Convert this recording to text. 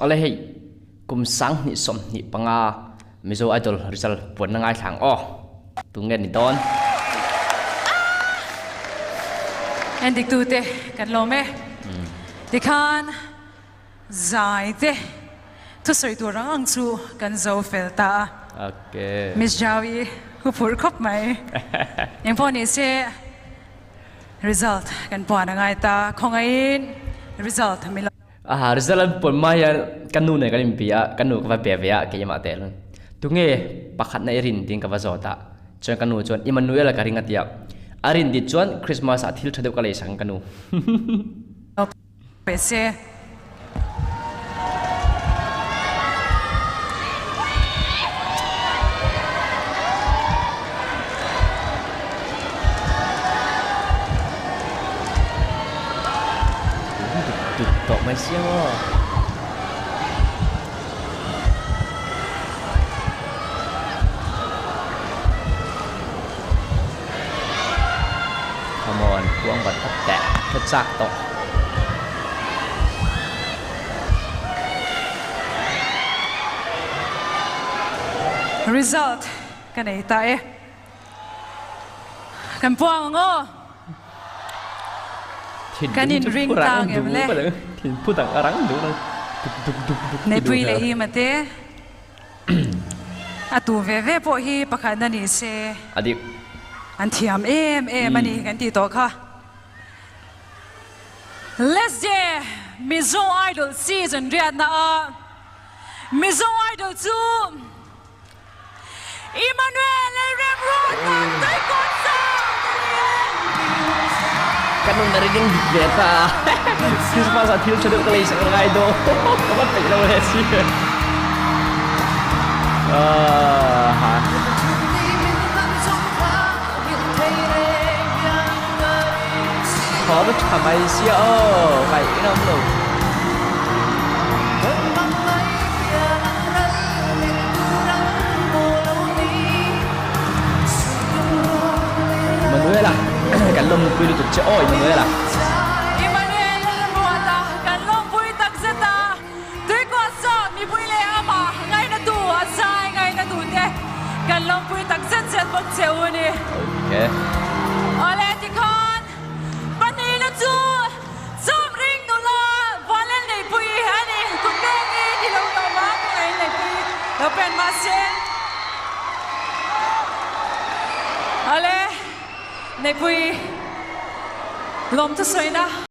Awle hei kum 2025 Mizo Idol result puanna ngaithla ang aw. Tunge ni dawn? En dik tute kan lawm e. Tikhan zai te thusawi tur ang ang chu kan zo fel ta a. Okay. Miss Jaui hu phurh khawp mai. Engpawh ni se result kan puan a ngai ta. Khawngaihin result mi lo. Aha, result an puan hma hian ka nu nen kan inbi a, ka nu ka va be ve a keimah teh hlun. Tunge pakhatna i rin tiin ka va zawt a, chuan ka nu chuan Emmanuel a ka ring a ti a. A rin dit chuan Christmas ah thil tha deuh ka lei sak ang ka nu. Pe se. Tut tawh mai sia maw. Come on, puang vat vat teh, ka chak tawh. Result ka nei ta e. Kan puang ang aw. Kan in ring tlang em le. Neipui leh hi mate. A tu ve ve pawh hi pakhatna ni se. An thiam em em a ni kan tih tawh kha. Let's je Mizo Idol season riatna ah Mizo Idol chu Emmanuel Lalremruata Tuikawt Sound a ni e. Ka nun a ring dik ve ta. Christmas ah thil tha deuh ka lei sak ngai daw. Ka va peih lo le si. Ah. Khó va tha mai sia aw, ngaih in awm lo. Manuela kan lawmpui lutuk che aw Manuela. Emmanuel Ruata kan lawmpui takzet a, tuikuah sawt mipui leh amah ngainatu a zai ngainatu te kan lawmpui takzet zet bawk che u ni. Okay. Awle tikhan pahnihna chu Chawmring nula Valen Neihpui a ni. Kut pengin i lo lawm a, khawngaih Neihpui lo pen mahse. Awle Neihpui lawmthu sawina.